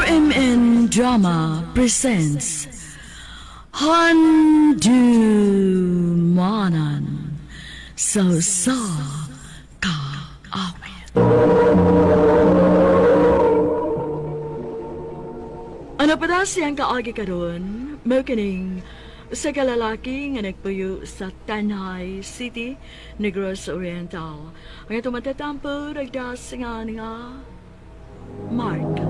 RMN Drama presents Handumanan sa sa kaawit. Ano pa na siyang kaagi karon? Mao kining sa kalalaki nga nagpuyo sa Tanay City, Negros Oriental. Ang itong matatampo, ragdas nga nga Mark.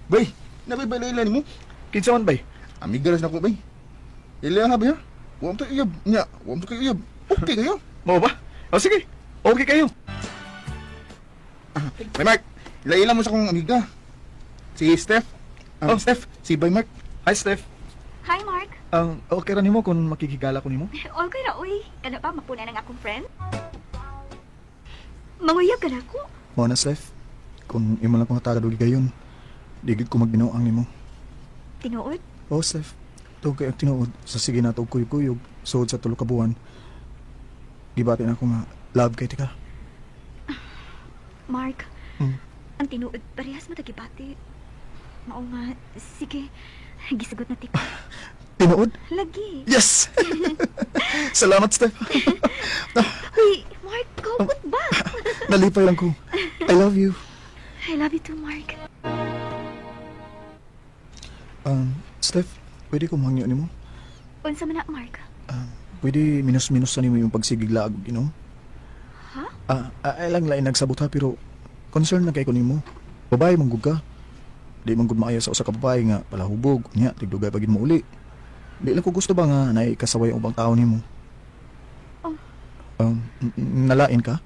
Bay, nabay bay laila nimo. Kinsa man bay? Amiga ras nako bay. Ila ha bay ha. Wa mo uyab nya, wa mo kay uyab. Okay kayo. Mao ba? O sige. Okay kayo. Bay Mark, ila mo sa akong amiga. Si Steph. Oh. Steph, si Bay Mark. Hi Steph. Hi, Mark. Okay ra nimo kung makikigala ko nimo? Okay ra, uy. Kana pa, mapuna ng akong friend. Manguyab ka na ako. Mao na Steph. Kung imo lang kong hatagan og higayon, di gid ko magbinuang nimo. Tinuod? Oh Steph, tuog kay ang tinuod sa sige nato og kuyog-kuyog sugod sa tulo ka buwan. Gibati na ako nga love kay tika. Mark, ang tinuod, parehas mo tagibati. Mao nga, sige, gisugot na tika. Tinuod? Lagi. Yes. Salamat Steph. Uy, Mark, kaupot ba? Nalipay lang ko. I love you. I love you too, Mark. Steph, pwede ko mahangyo nimo? Unsa man na, Mark? Pwede minus-minus sa nimo yung pagsigiglaag og inom? Ha? Ay lang lain nagsabot ha, pero concern na kay ko nimo. Babae man gud ka. Di man gud maayo sa usa ka babae nga palahubog, nya tigdugay pa gid mo uli. Di lang ko gusto ba nga naay kasaway ang ubang tao nimo. Oh. Nalain ka?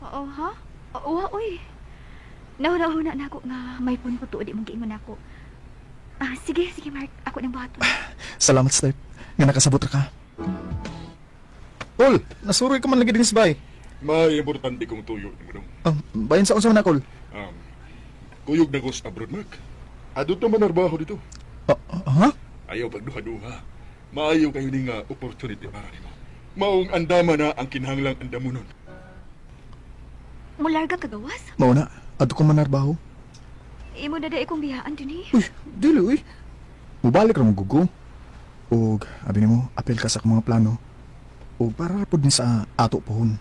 Oo, ha? Oo, uy. Nahuna-huna na ako nga may punto tuod imong giingon ako. Ah, sige, sige, Mark. Ako nang buhaton. Salamat, Steph, nga nakasabot ra ka. Tol, nasuroy ka man lagi dinis bay. May importante kong tuyo nimo dong. Bayin sa unsa man na, Kol? Um, kuyog na ko sa abroad, Mark. Adto man narbaho dito. Ha? Ayaw pagduha-duha. Maayo kayo ni nga opportunity para nimo. Maong andama na ang kinahanglang andamunon. Mularga kagawas? Mao na, adto ko man narbaho. Imo na dai kong biyaan din eh. Uy, dili uy. Mubalik ra mo gugo. Og abi nimo, apel ka sa akong mga plano. Og para ra pud ni sa ato pohon.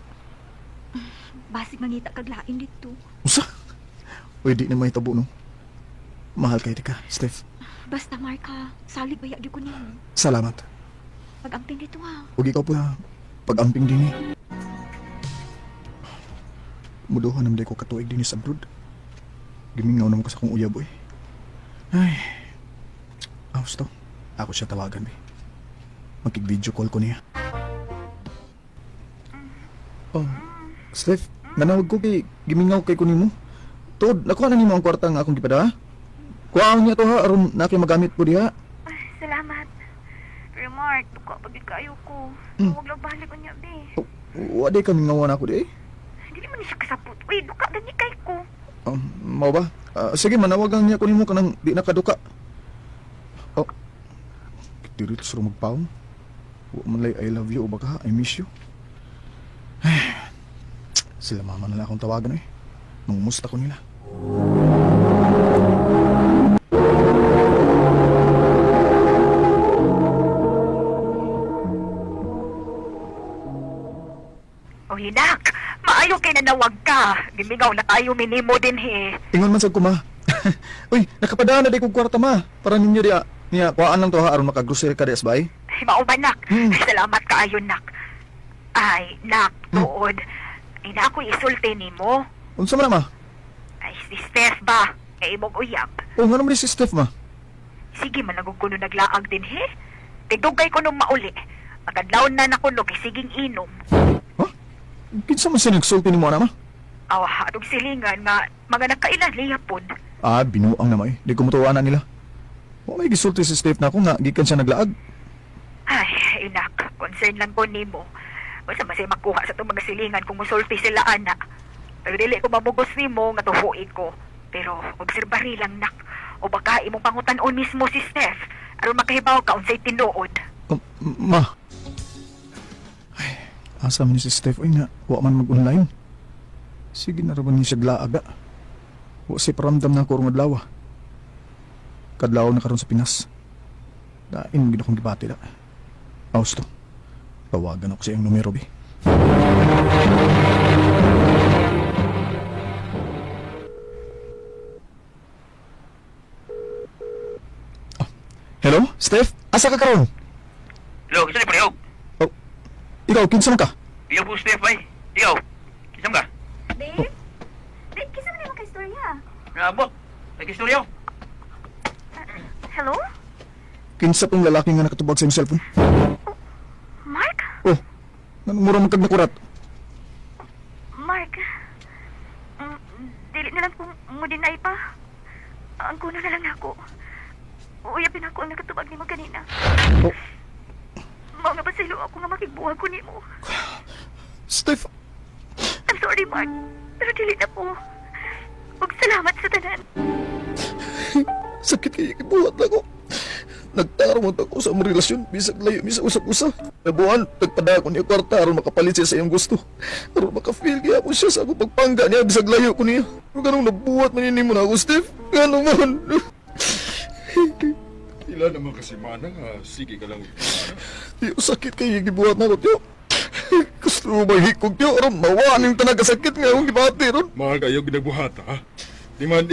Basig mangita kag lain dito. Usa? Uy, di na mahitabo no. Mahal kay ka, Steph. Basta Mark ha, salig baya gyud ko nimo. Salamat. Pag-amping dito ha. Ug ikaw po ha, pag-amping din eh. Muduha naman ko katuig din sa abroad. Gimingaw naman ko sa akong uyab, uy. Ay, aos to. Ako siya tawagan, be. Magkig-video call ko niya. Oh, Steph, nanawag ko kay gimingaw kay kunimo. Tuod, nakuha na nimo ang kwarta nga akong gipada. Kuha niya to ha, aron na kay magamit ko diha. Salamat. Pero Mark, duka pagid kayo ko. Huwag lang balik unya be. Oh, wa di kami ngawa na ako di. eh. Dili man ni siya kasabot. Uy, duka gani kay ko. Mao ba? Sige, manawagan niya ko nimo kanang di nakaduka. Oh. Diretso ra magpaong. Wa man lay I love you o baka I miss you. Ay, sila mama na lang akong tawagan eh. Mangumusta ko nila. O hinak, maayo kay nanawag ka. Gimingaw na kayo minimo din he. Ingon man sad ko ma. Uy, nakapadaan na di kog kwarta ma. Para ninyo diya. Niya, kuhaan lang to ha aron makagrocery ka di bay. Ay, Mao ba nak? Salamat kaayo nak. Ay, nak, tuod. Ay na ako isulti nimo. Unsa man na, ma? Ay, si Steph ba? Kay imong uyab. Oh, ngano man di si Steph ma? Sige man lang kuno naglaag din he. Tigdugay ko nung mauli. Magadlaw na nako no kay siging inom. Ha? Kinsa man siya nagsulti nimo ana ma? Aw, atong silingan nga mga nakailan liyapon. Ah, binuang naman eh. Di ko mutuwa na nila. Wa may gisulti si Steph na ako nga gikan siya naglaag. Ay, inak, concern lang ko nimo. Unsa man siya makuha sa itong mga silingan kung musulti sila ana. Pero dili ko mamugos nimo nga tuhuin ko. Pero obserbari lang nak. O baka imong pangutan-on mismo si Steph aron makahibaw ka unsay tinuod. Ma. Ay, Asa man ni si Steph, oy nga, wa man mag-online. Sige na raman niya siya glaaga. Wa siya paramdam na ako rong adlaw. Kadlaw na karon sa Pinas. Dain gid akong gibati da. Austo, tawagan ako sa iyang numero, bi. Hello, Steph? Asa ka karon? Hello, kinsa ni Parehog? Oh, ikaw, kinsa man ka? Ikaw po, Steph, ay. Ikaw, kinsa man ka? Babe? Babe, kinsa man imong kaistorya? Naabot. May kistorya ko. Hello? Kinsa pong lalaki nga nakatubag sa iyong cellphone? Oh, Mark? Oh, nganong mura man kag nakurat? Mark, dili na lang kung mo-deny pa. Ang kuno na lang ako. Uyapin ako ang nakatubag nimo kanina. Oh. Mao nga pasaylo ako nga makigbuhag ko nimo. Steph! I'm sorry, Mark. Pero dili na po. Ug salamat sa tanan. Sakit kay gibuhat na ko. Nagtarong ako sa among relasyon, bisag layo mi sa usap-usa. Nabuhan, nagpada ko niya kwarta aron makapalit siya sa iyang gusto. Aron makafeel kaya ako siya sa akong pagpangga niya, bisag layo ko niya. Pero ganong nabuhat man nimo na ako, Steph. Ganong man. Ila naman kasi mana nga, sige ka lang. Tiyo, sakit kay gibuhat na ako, tiyo. Gusto mo ba hikog, tiyo? Aron mawa ning tanag kasakit nga akong gibati ron. Mahal kayo ginabuhat, ha? Di man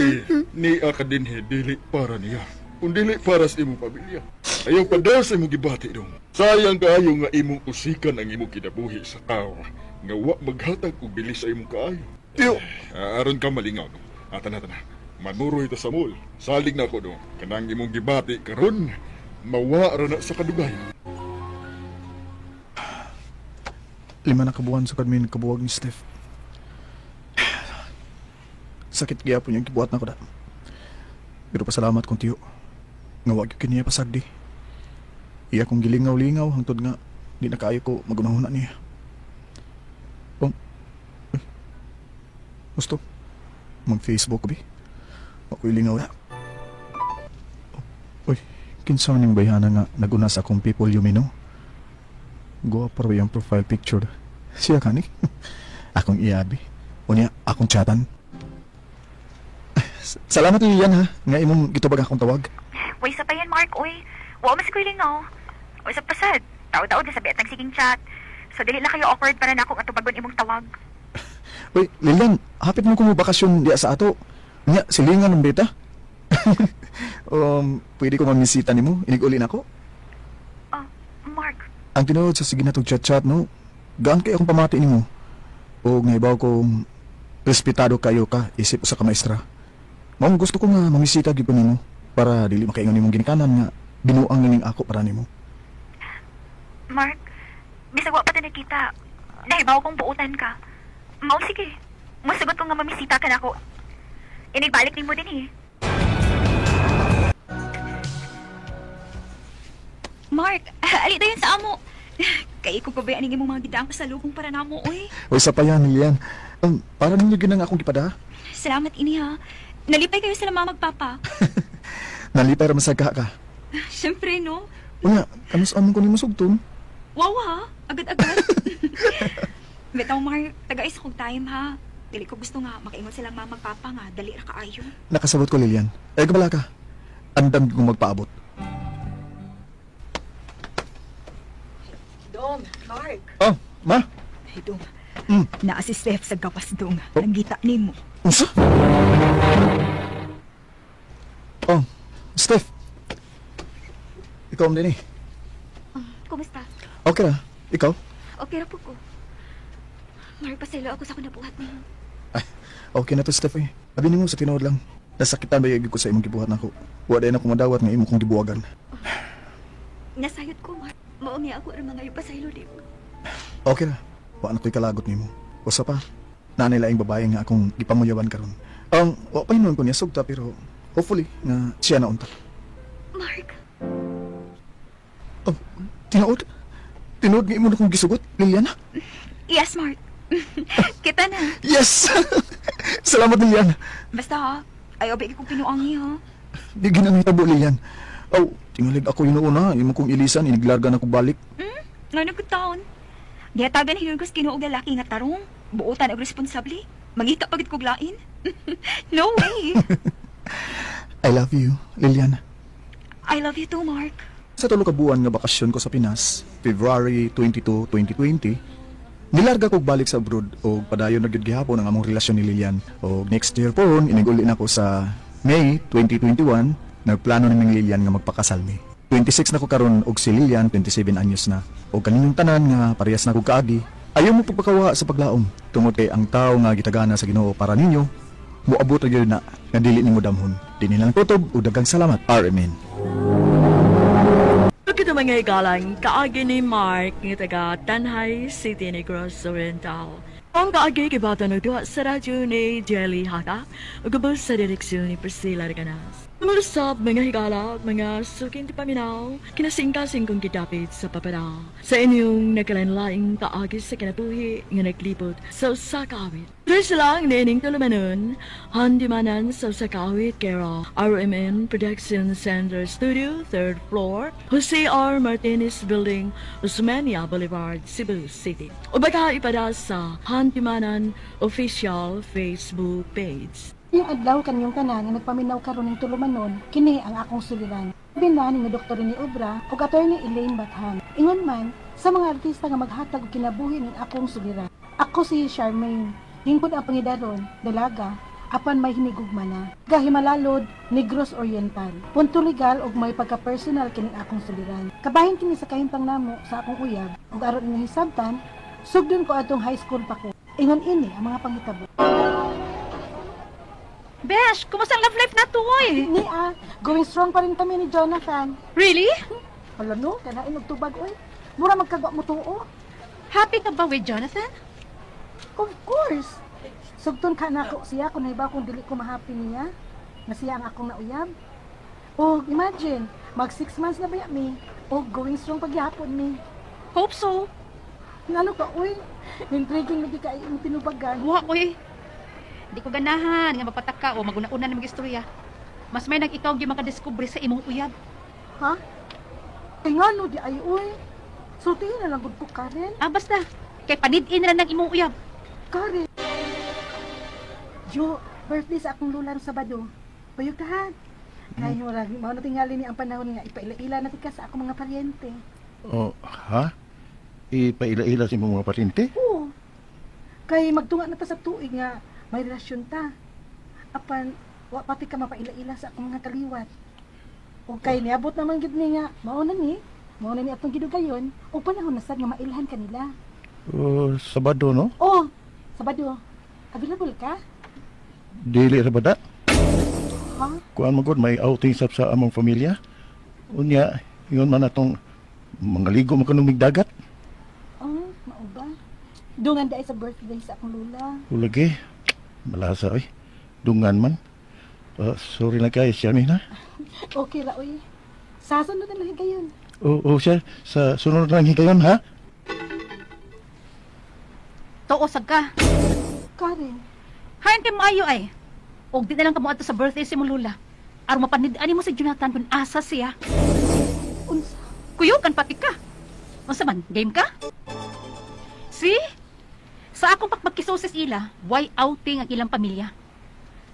ni ka dinhi, dili para niya. Kung dili para sa imong pamilya. Ayaw pa daw sa imong gibati dong. Sayang kaayo nga imong usikan ang imong kinabuhi sa tao. Nga wa maghatag og bilis sa imong kaayo. Tiyo. Aron ka malingaw, no? Tana, tana. Manuroy ta sa mall. Salig na ako, no? Kanang imong gibati karon, mawa ra na sa kadugayan. 5 na kabuan sa kadmin kabuwag ni Steph. Sakit gyapon yung gibuhat na ko da. Pero pasalamat kong tiyo. Nga wag gyud kiniya pasagdi. Iya kong gilingaw-lingaw hangtod nga di na kaayo ko magunahuna niya. Oh. Eh. Gusto? Mag-Facebook bi. Ako'y lingaw na. Oh. Uy, kinsa man ning bayhana nga naguna sa akong people you may know? Guwapo pa rin yung profile picture. Siya kani. Akong iabi. Unya, akong chatan. Salamat niyo yan ha. Nga imong gitubag akong tawag. Uy, sa pa yan, Mark, uy. Wa mas ko'y lingaw. Uy, sa pasad. Tao-tao na sabi at nagsiging chat. So, dili na kayo awkward para na akong atubagon imong tawag. Uy, Lilian, hapit mo kung bakasyon diya sa ato. Nya, silingan ng beta. Pwede ko mamisita nimo. Inig-uli na ako. Mark. Ang tinuod sa sige na tog chat-chat, no? Gaan kay akong pamati nimo. O nahibaw kong respetado kayo ka, isip sa kamaestra. Maong gusto ko nga mamisita gyud ko nimo para dili makaingon nimong ginikanan nga binuang nining ako para nimo. Mark, bisag wa pa ta nakita. Nahibaw kong buutan ka. Mao sige. Musugot ko nga mamisita ka nako. Inigbalik nimo din eh. Mark, ali tayo sa amo. Kay ko pa ba aning imong mga gidaang pasalubong para namo, oy. Uy, sa pa yan, Lilian. Para ninyo ginang akong gipada. Salamat ini ha. Nalipay kayo sila mama magpapa. Nalipay ra man sa ka. Siyempre, no? Unya, kanus amon ko nimo sugton? Wow ha, agad-agad. Bitaw, Mark, taga-isa kong time ha. Dili ko gusto nga makaingon silang mama magpapa nga dali ra kaayo. Nakasabot ko, Lilian. Ay, kabala ka. Andam kong magpaabot. Dong, Mark. Oh, ma? Hey, Dong. Naa si Steph sa gawas, Dong. Oh. Nangita nimo. Unsa? Oh, Steph. Ikaw din eh. Kumusta? Okay ra. Ikaw? Okay ra po ko. Mark, pasaylo ako sa akong nabuhat nimo. Ay, okay na to, Steph eh. Abi nimo sa tinuod lang. Nasakitan ba yung ko sa imong gibuhat nako? Wa day na ko madawat nga imo kong gibuwagan. Oh. Nasayod ko, Mark. Mao nga ako ang mga pasaylo nimo. Okay ra. Wa na ko'y kalagot nimo. Usa pa, nanay laing babae nga akong gipanguyawan karon. Ang wa pa hinuon ko niya sugta pero hopefully nga siya na unta. Mark. Oh, tinuod? Tinuod nga imo na kong gisugot, Liliana? Yes, Mark. Kita na. Yes! Salamat, Liliana. Basta ha, ayaw ba kong pinuangi ha? Di ginangitabo, Lilian. Aw, tingalig ako yun una. Imo kong ilisan, iniglarga na ko balik. Nga nagkataon. Gihatagan hinuon ko sa Ginoo og lalaki nga tarong, buotan og responsable. Mangita pa gid kog lain. No way. I love you, Liliana. I love you too, Mark. Sa 3 ka buwan nga bakasyon ko sa Pinas, February 22, 2020, nilarga kog balik sa abroad og padayon na gyud gihapon ang among relasyon ni Lilian. Og next year po, inig-uli na ko sa May 2021, nagplano ni Lilian nga magpakasal mi. 26 na ko karon og si Lilian 27 anyos na. Og kaninyong tanan nga parehas na kog kaagi, ayaw mo pagpakawa sa paglaom tungod kay ang tawo nga gitagana sa Ginoo para ninyo moabot ra gyud na nga dili nimo damhon. Dinhi lang kutob ug daghang salamat. RMN. Pagkita mga igalang, kaagi ni Mark nga taga Tanjay City, Negros Oriental. Ang kaagi gibata og duha sa radyo ni Jelly Haka ug ubos sa direksyon ni Priscilla Reganas. Tumusab mga higala, mga suking tipaminaw, kinasingkasing kong gidapit sa papada. Sa inyong nagkalain-laing kaagi sa kinabuhi nga naglibot sa usa ka awit. Tuloy lang niining tulumanon, handimanan sa usa ka awit kera RMN Production Center Studio, 3rd floor, Jose R. Martinez Building, Osmeña Boulevard, Cebu City. O baka ipada sa Handimanan official Facebook page. Yung adlaw kanyong tanan nga nagpaminaw karon ning tulumanon, kini ang akong suliran. Binani nga Dr. ni Obra ug Attorney Elaine Bathan. Ingon man sa mga artista nga maghatag og kinabuhi ning akong suliran. Ako si Charmaine. Lingkod ang pangidaron, dalaga, apan may hinigugma na. Gahimalalod, Negros Oriental. Punto legal og may pagka-personal kining akong suliran. Kabahin kini sa kahimtang namo sa akong uyab ug aron inyong hisabtan, sugdon ko atong high school pa ko. Ingon ini ang mga panghitabo. Besh, kumusta ang love life na to, oy? Ni ah, going strong pa rin kami ni Jonathan. Really? Hala no, kanain og tubag oy. Mura magkagwa mo tuo. Happy ka ba with Jonathan? Of course. Sugton ka nako siya kung nahibaw kung dili ko mahappy niya. Na siya ang akong nauyab. Oh, imagine, mag 6 months na ba mi? Oh, going strong pagyapon mi. Hope so. Ngano ka oy? Intriguing lagi ka imong tinubagan. Wa oy. Di ko ganahan nga mapataka o maguna-una na mag-istorya. Mas may nag ikaw gyud makadiskubre sa imong uyab. Ha? Kay ngano di ay oy? Sultihin na lang gud ko Karen. Ah, basta. Kay panid-in na lang imong uyab. Karen. Jo, birthday sa akong lola sa Sabado. Payog ka ha. Kay wala mao na tingali ni ang panahon nga ipaila-ila na tika sa akong mga paryente. Oh, ha? Ipaila-ila sa imong mga paryente? Oo. Kay magtunga na ta sa tuig nga may relasyon ta. Apan wa pati ka mapaila-ila sa akong mga kaliwat. O kay niabot naman gid ni nga mao na ni atong gidugayon o panahon na sad nga mailhan kanila. Oh, Sabado no? Oh, Sabado. Available ka? Dili ra ba da? Ha? Kuan man gud may outing sab sa among pamilya. Unya, ingon man atong mga ligo man kanong dagat. Oh, mao ba? Dungan dai sa birthday sa akong lola. Ulagi, malasa oy. Dungan man. Sorry lang kay Charmaine ha. Okay ra oy. Sa sunod na lang higayon. Oo, oh, siya. Sa sunod na lang higayon ha. Tuo sad ka. Karen, Hain kay maayo ay. Og di na lang ka moadto sa birthday si imong lola. Aron mapanid-ani mo si Jonathan kung asa siya. Unsa? Kuyugan pati ka. Unsa man, game ka? See? Sa akong pagpagkisusis ila, why outing ang ilang pamilya?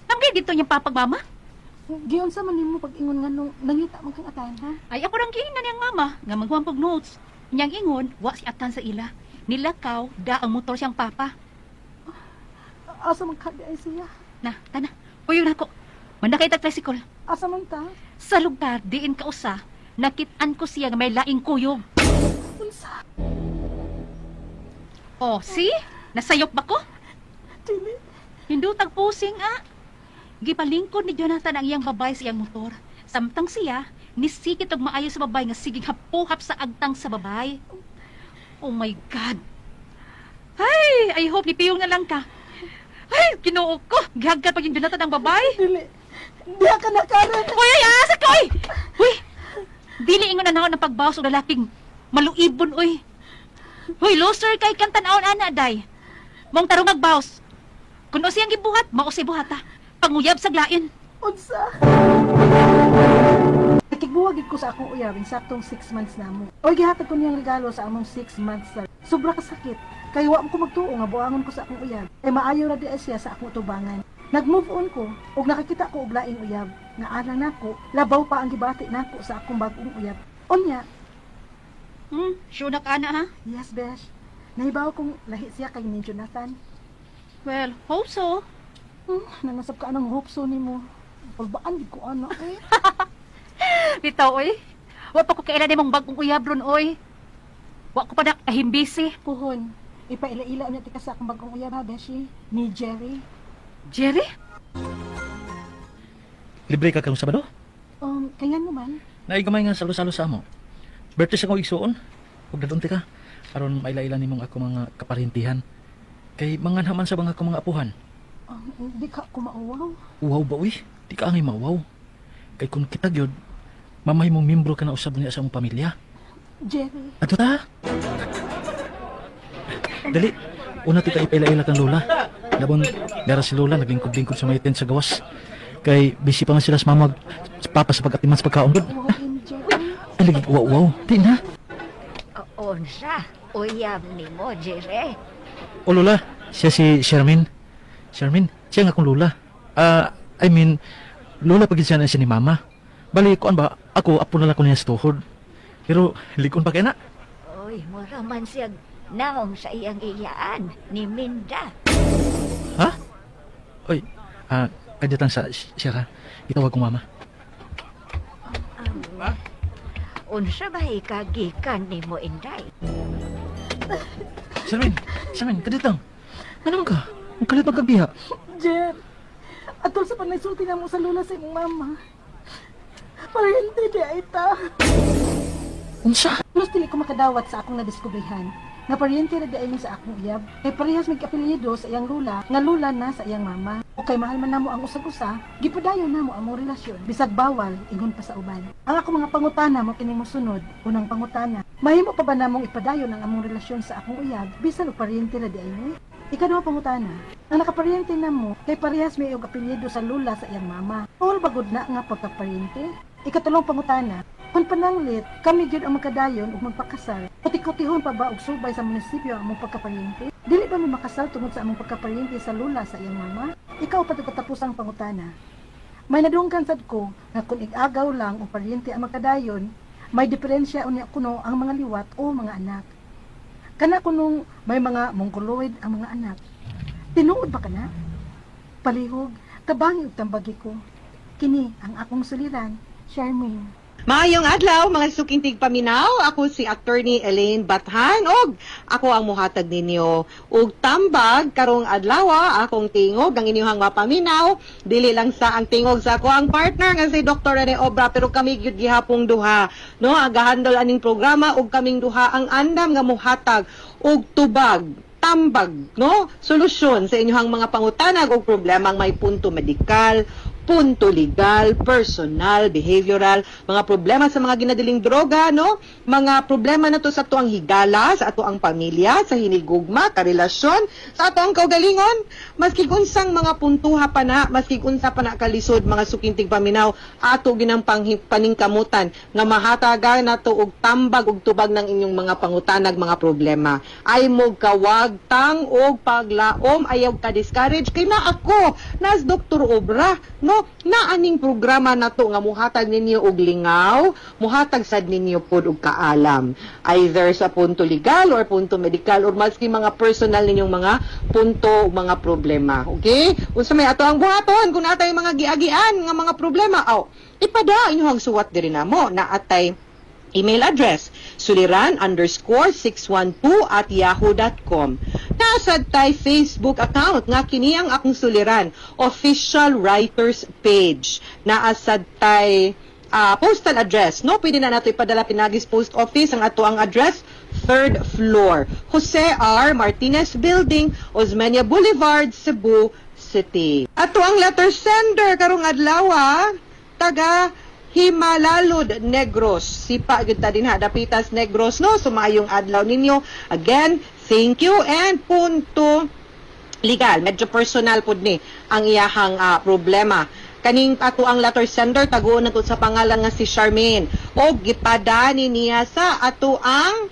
Namgay dito niyang papagmama? Giunsa man nimo pag-ingon nga nung nangita man kang atan ha? Ay, ako rang giingnan niyang mama, nga maghuwang pag notes. Niyang ingon, wa si atan sa ila. Nilakaw, da ang motor siyang papa. Asa man ka di ay siya? Na, tana, puyo na ko. Mandakay ta tricycle. Asa man ta? Sa lugar, diin ka usa, nakit-an ko siya nga may laing kuyog. Unsa? Oh, see? Nasayop ba ko? Dili. Hindutag pusing, ah. Gipalingkod ni Jonathan ang iyang babay sa iyang motor. Samtang siya, nisikit og maayo sa babay nga sige hapuhap sa agtang sa babay. Oh my God. Ay, I hope nipiyong na lang ka. Ay, Ginoo ko. Gihagkat pag yung Jonathan ang babay. Dili. Diha ka na, Karen. Uy, ay, asa ka, uy! Uy, dili ingon na naon ang pagbawas og lalaking maluibon, uy. Uy, loser kay kang tan-awon ana, day. Mong tarong magbawas. Kung siyang gibuhat, mao siya buhata. Panguyab sa glain. Unsa? Nakigbuwag gid ko sa akong uyab insaktong 6 months na mo. Oy, gihatag ko niyang regalo sa among 6 months sa. Sobra ka sakit. Kay wa mo ko magtuo nga buangon ko sa akong uyab. Kay maayo ra di siya sa akong tubangan. Nag-move on ko ug nakakita ko og laing uyab nga alang nako labaw pa ang gibati nako sa akong bag-ong uyab. Unya, Sure na ka na ha? Yes, besh. Nahibaw kong lahi siya kay ni Jonathan. Well, hope so. Nangasap ka anang hope so nimo. Pulbaan gid ko ana eh. Bitaw oy. Wa pa ko kailan nimong bagong uyab ron oy. Wa ko pa na kahimbisi. Puhon, ipaila-ila unya tika sa akong bagong uyab ha, beshi. Ni Jerry. Jerry? Libre ka karong Sabado? Kayan mo man. Naigamay nga salo-salo sa amo. Birthday sa akong igsuon. Ug dadunti ka aron maila-ila nimong ako mga kaparintihan. Kay manganhaman sa mga ako mga apuhan. Di ka ko mauwaw. Uwaw ba uy? Di ka angay mauwaw. Kay kung kita gyud, mamay mong membro ka na usab niya sa among pamilya. Jerry. Ato ta. Dali, una ti ka ipaila-ila kang lola. Labon, dara si lola naglingkod-lingkod sa may tent sa gawas. Kay busy pa man sila sa mama sa papa sa pag-atiman sa pagkaon gud. Uwaw ni Jerry. Ay lagi uwaw-uwaw. Di na. Unsa, uyab nimo, Jerry. O lola, siya si Shermin. Shermin, siya nga akong lola. I mean, lola pag siya na siya ni mama. Bali, kuan ba, ako, apo na lang ko niya sa tuhod. Pero, likon pa kaya na. Oy, mura man siya naong sa iyang iyaan ni Minda. Ha? Oy, kadyatan sa siya ha. Itawag kong mama. Unsa ba ikagikan nimo, Inday? Shermin, Shermin, kadyatan. Ano man ka? Ang kalit magkabiha. Jer, atol sa panaysulti na mo sa lola sa imong mama. Para hindi di ay ta. Unsa? Plus dili ko makadawat sa akong nadiskubrihan. Nga paryente ra di ay mi sa akong uyab. Kay parehas mig apelyido sa iyang lula, nga lula na sa iyang mama. O kay mahal man namo ang usag-usa, gipadayon namo ang among relasyon. Bisag bawal, ingon pa sa uban. Ang akong mga pangutana mo kining mosunod. Unang pangutana, mahimo pa ba namong ipadayon ang among relasyon sa akong uyab bisan og paryente ra di ay mi? Ikaduha pangutana, ang nakaparyente namo kay parehas may og apelyido sa lula sa iyang mama. All bagod na nga pagkaparyente. Ikatulong pangutana, kung pananglit, kami gyud ang magkadayon ug magpakasal. Kuti-kutihon pa ba og subay sa munisipyo ang among pagkaparyente? Dili ba mi makasal tungod sa among pagkaparyente sa lula sa iyang mama? Ikaw pa katapusang pangutana. May nadunggan sad ko nga kung ig-agaw lang og paryente ang magkadayon, may diferensya unya kuno ang mga liwat o mga anak. Kana kunong may mga mongoloid ang mga anak. Tinuod ba kana? Palihog, tabangi og tambagi ko. Kini ang akong suliran, Charmaine. Maayong adlaw mga suking tigpaminaw, ako si Attorney Elaine Bathan og ako ang muhatag ninyo og tambag karong adlaw akong tingog ang inyong mapaminaw, dili lang sa ang tingog sa ako ang partner nga si Dr. Rene Obra, pero kami gyud gihapong duha, no, ang gahandol aning programa og kaming duha ang andam nga muhatag og tubag, tambag, no, solusyon sa inyong mga pangutanag og problemang may punto medikal, punto legal, personal, behavioral, mga problema sa mga ginadiling droga, no? Mga problema na to sa atuang higala, sa atuang pamilya, sa hinigugma, karelasyon, sa atuang kaugalingon, maski unsang mga puntuha pa na, maski unsa pa na kalisod mga sukintig paminaw, ato ginang paningkamutan nga mahatagan nato og tambag og tubag ng inyong mga pangutanag, mga problema. Ay mo kawagtang og paglaom, ayaw ka discourage kay na ako, nas Dr. Obra, no? Na aning programa nato nga muhatag ninyo og lingaw, muhatag sad ninyo pod og kaalam, either sa punto legal or punto medical or maski mga personal ninyong mga punto ug mga problema. Okay? Unsa may ato ang buhaton kung natay mga giagian nga mga problema, aw ipada inyong suwat diri namo na atay email address suliran_612@yahoo.com. Nasad tay Facebook account nga kini ang akong suliran official writers page. Naasad tay postal address, no? Pwede na nato ipadala pinagis post office. Ang ato ang address, 3rd floor, Jose R. Martinez Building, Osmeña Boulevard, Cebu City. Ato ang letter sender karong adlaw, taga Himalalod Negros. Sipa gyud ta dinha Dapitas Negros, no? So maayong adlaw ninyo. Again, thank you. And punto legal, medyo personal pud ni ang iyahang problema. Kaning ato ang letter sender, taguon nato sa pangalan nga si Charmaine. O gipadani niya sa ato ang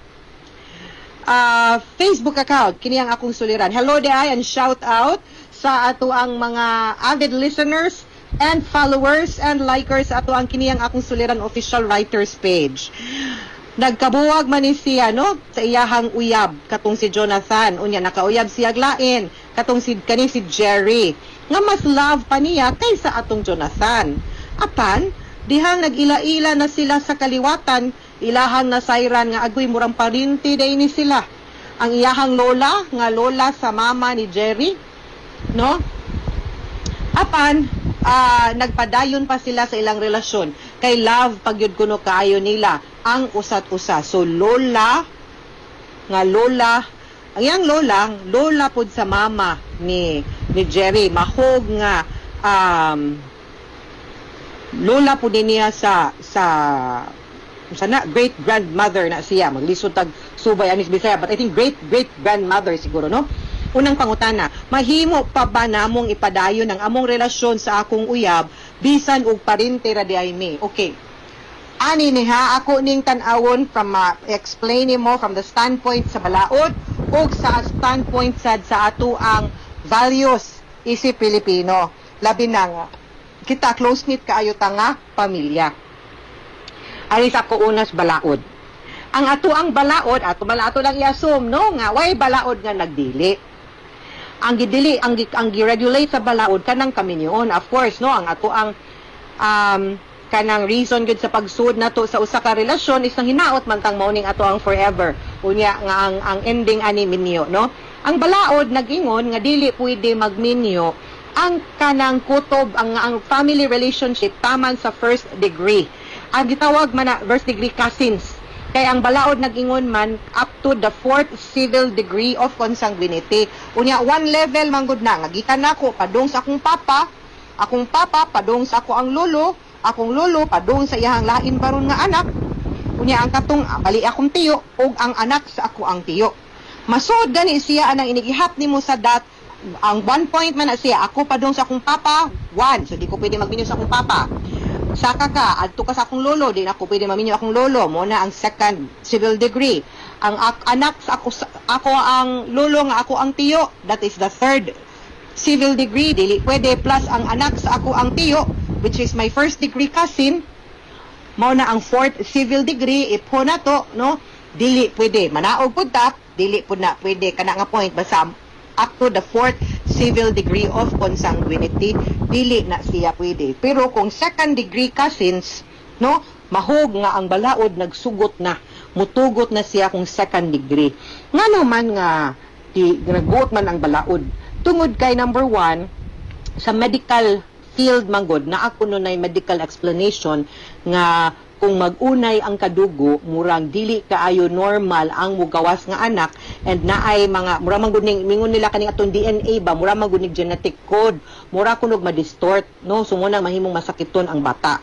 Facebook account. Kini ang akong suliran. Hello diay and shout out sa ato ang mga avid listeners and followers and likers ato ang kini ang akong suliran official writers page. Nagkabuwag man ni siya, no, sa iyahang uyab katong si Jonathan. Unya nakauyab siya lain katong si kani si Jerry nga mas love pa niya kaysa atong Jonathan. Apan dihang nag-ila-ila na sila sa kaliwatan, ilahang nasayran nga agoy murang parinti day ni sila. Ang iyahang lola nga lola sa mama ni Jerry, no? Apan nagpadayon pa sila sa ilang relasyon kay love pagyud kuno kaayo nila ang usat usa. So lola nga lola, ang iyang lola, lola pud sa mama ni Jerry, mahog nga lola pud ni niya sa na great grandmother na siya. Maglisod tag subay anis Bisaya, but I think great great grandmother siguro, no? Unang pangutana, mahimo pa ba namong ipadayon ang among relasyon sa akong uyab bisan og parente ra di ay mi? Okay, ani ni ha, ako ning tan-awon from explain mo from the standpoint sa balaod ug sa standpoint sad sa ato ang values isip Pilipino, labi na nga kita close knit kaayo ta nga pamilya. Ani sa ako unas balaod. Ang ato ang balaod, ato man ato lang i-assume, no, nga way balaod nga nagdili. Ang gidili, ang gi-regulate sa balaod kanang kaminyoon. Of course, no, ang ato ang kanang reason gyud sa pagsud nato sa usa ka relasyon is nang hinaot man tang mao ning ato ang forever. Unya nga ang ending ani minyo, no? Ang balaod nagingon nga dili pwede magminyo ang kanang kutob ang family relationship taman sa first degree. Ang gitawag man na first degree cousins. Kay ang balaod nag-ingon man up to the fourth civil degree of consanguinity. Unya one level man gud na nga gikan nako padung sa akong papa padung sa ako ang lolo, akong lolo padung sa iyahang lain baron nga anak. Unya ang katong bali akong tiyo ug ang anak sa ako ang tiyo. Masud gani siya anang inigihap nimo sa dat ang one point man na siya, ako padung sa akong papa, one. So di ko pwede magminyo sa akong papa. Saka ka, adto ka sa akong lolo, di na ako pwede maminyo akong lolo. Mo na ang second civil degree. Ang anak sa ako, ako ang lolo nga ako ang tiyo, that is the third civil degree, dili pwede. Plus ang anak sa ako ang tiyo, which is my first degree cousin, mao na ang fourth civil degree, ipho na to, no? Dili pwede. Manaog pud ta, dili pud na pwede kana nga point basta up to the fourth civil degree of consanguinity, dili na siya pwede. Pero kung second degree cousins, no, mahog nga ang balaod nagsugot na, mutugot na siya kung second degree. Ngano man nga di nagbuot man ang balaod? Tungod kay number one, sa medical field manggod na ako nunay medical explanation nga kung mag-unay ang kadugo, murang dili kaayo normal ang mugawas nga anak and naay mga mura man gud ning mingon nila kaning atong DNA ba, mura man gud ning genetic code, mura kunog ma-distort, no? So muna mahimong masakiton ang bata.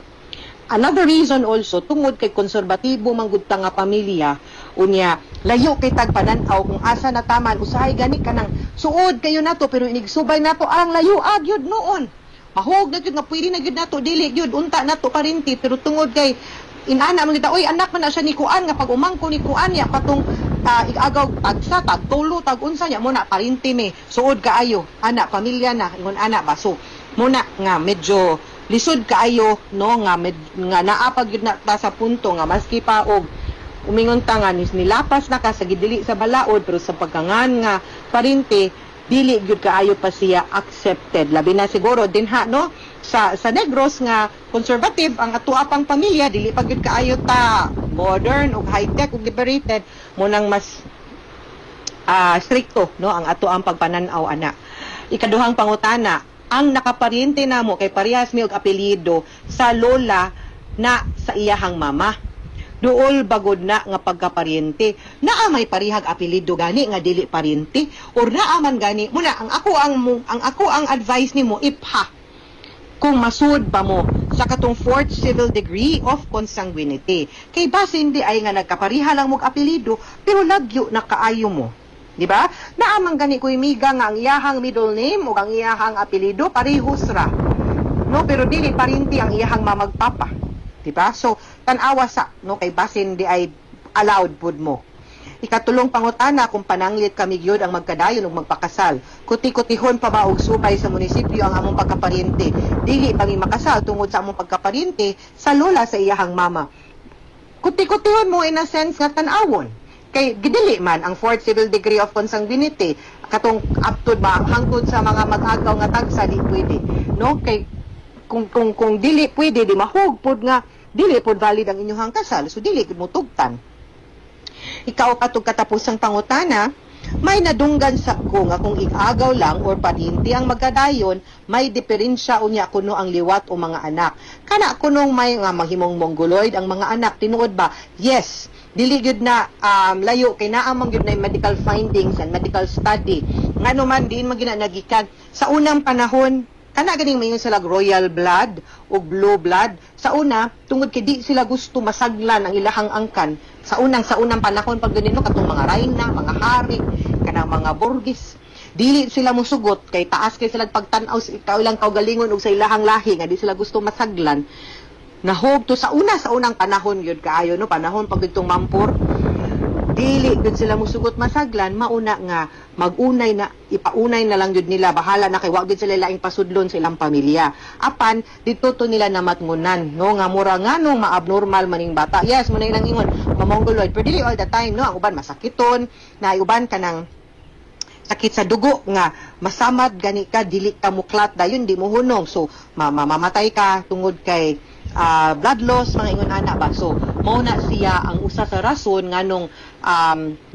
Another reason also, tungod kay konserbatibo man gud ta nga pamilya, unya layo kay tag panan-aw kung asa na taman. Usahay gani kanang suod kayo nato, pero inigsubay nato ang layo gyud noon. Mahog na gyud nga pwede na gyud nato, dili gyud unta nato parinti, pero tungod kay inana man kita, oy, anak man na siya ni kuan, nga pag umangko ni kuan ya patong igagaw tag sa tag tulo tag unsa nya mo na parinti mi, suod kaayo ana, pamilya na ingon ana ba. So muna nga medyo lisod kaayo, no, nga nga naa pa gyud na ta sa punto nga maski pa og umingon ta nga nilapas na ka sa gidili sa balaod, pero sa pagkangan nga parinti dili gyud kaayo pa siya accepted, labi na siguro dinha, no, sa Negros nga conservative ang atua pang pamilya, dili pa gyud kaayo ta modern ug high-tech ug liberated, mo nang mas strikto, no, ang ato ang pagpanan-aw ana. Ikaduhang pangutana, ang nakaparyente namo kay parehas mi og apelyido sa lola na sa iyahang mama. Duol bagod na nga pagkaparyente? Naa may parihag apelyido gani nga dili paryente or naa man gani muna ang ako ang advice nimo, ipha kung masud pa mo sa katong fourth civil degree of consanguinity. Kay basin di ay nga nagkapariha lang mog apelyido pero lagyo na kaayo mo. Di ba? Naa man gani koy miga nga ang iyahang middle name o ang iyahang apelyido parehos ra. No, pero dili parinti ang iyahang mamagpapa. Di ba? So, tan-awa sa, no, kay basin di ay allowed pud mo. Ikatulong pangutana, kung pananglit kami gyud ang magkadayon ug magpakasal. Kuti-kutihon pa ba og subay sa munisipyo ang among pagkaparyente? Dili pa mi makasal tungod sa among pagkaparyente sa lola sa iyahang mama. Kuti-kutihon mo in a sense nga tan-awon. Kay gidili man ang fourth civil degree of consanguinity katong aptod ba hangtod sa mga mag-agaw nga tagsa, di pwede, no? Kay kung dili pwede, di mahug pud nga dili pud valid ang inyong kasal, so dili gud mo tugtan. Ikaapat ug katapusang pangutana, may nadunggan sa ko nga kung igagaw lang or parinti ang magkadayon, may diferensya unya kuno ang liwat o mga anak. Kana kunong may nga mahimong mongoloid ang mga anak, tinuod ba? Yes. Dili gyud na layo kay naa man gyud na medical findings and medical study. Ngano man diin man gyud na nagikan sa unang panahon, kana ganing mayon sila royal blood o blue blood sa una, tungod kay di sila gusto masaglan ang ilahang angkan sa unang panahon pag ganino, katong mga rayna, mga hari, kanang mga burgis, dili sila musugot kay taas kay sila pagtan-aw sa ilang kaugalingon ug sa ilahang lahi nga di sila gusto masaglan. Nahog to sa una, sa unang panahon gyud kaayo, no, panahon pag ditong mampor, dili gud sila musugot masaglan. Mauna nga magunay na, ipaunay na lang gyud nila, bahala na kay wa gyud sila laing pasudlon sa ilang pamilya. Apan dito to nila namatngunan, no, nga mura nga nung maabnormal maning bata. Yes, mo na ilang ingon mamongoloid, pero dili all the time, no. Ang uban masakiton na, uban kanang sakit sa dugo nga masamad gani ka, dili ka muklat dayon, di mo hunong, so mamamatay ka tungod kay blood loss, mga ingon ana ba. So mao na siya ang usa sa rason nganong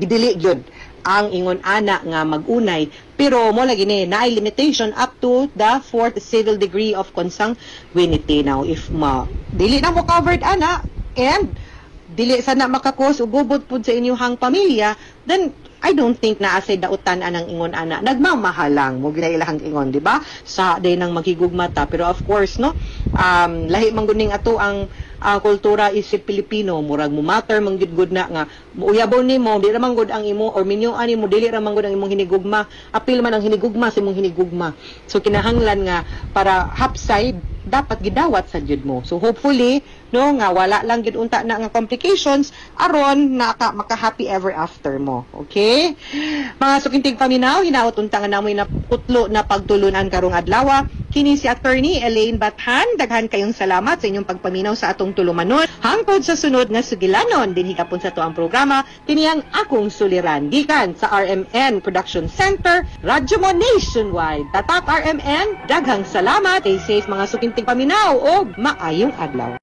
gidili gyud ang ingon ana nga magunay. Pero mo lagi ni naay limitation up to the fourth civil degree of consanguinity. Now, if ma dili na mo covered ana and dili sa na makakos ug gubot pud sa inyong pamilya, then I don't think na asay dautan anang ingon ana. Nagmamahal lang mo gina ilahang ingon, di ba? Sa day nang maghigugma ta. Pero of course, no, lahi man gud ning ato ang kultura isip Pilipino, murag mo matter man gyud gud na nga muuyabon nimo, di ra man gud ang imo or minyoan nimo, dili ra man gud ang imong hinigugma, apil man ang hinigugma sa imong hinigugma. So kinahanglan nga para half side dapat gidawat sa jud mo. So hopefully, no, nga wala lang gyud unta na nga complications aron naka maka happy ever after mo. Okay? Mga suking tigpaminaw, hinaot unta nga namoy na putlo na pagtulunan karong adlaw. Kini si Attorney Elaine Bathan. Daghan kayong salamat sa inyong pagpaminaw sa atong tulumanon. Hangtod sa sunod nga sugilanon dinhi gapon sa atoang programa, kini ang Akong Suliran, gikan sa RMN Production Center, Radyo Mo Nationwide. Tatak RMN, daghang salamat. Stay safe, mga suking tigpaminaw, og maayong adlaw.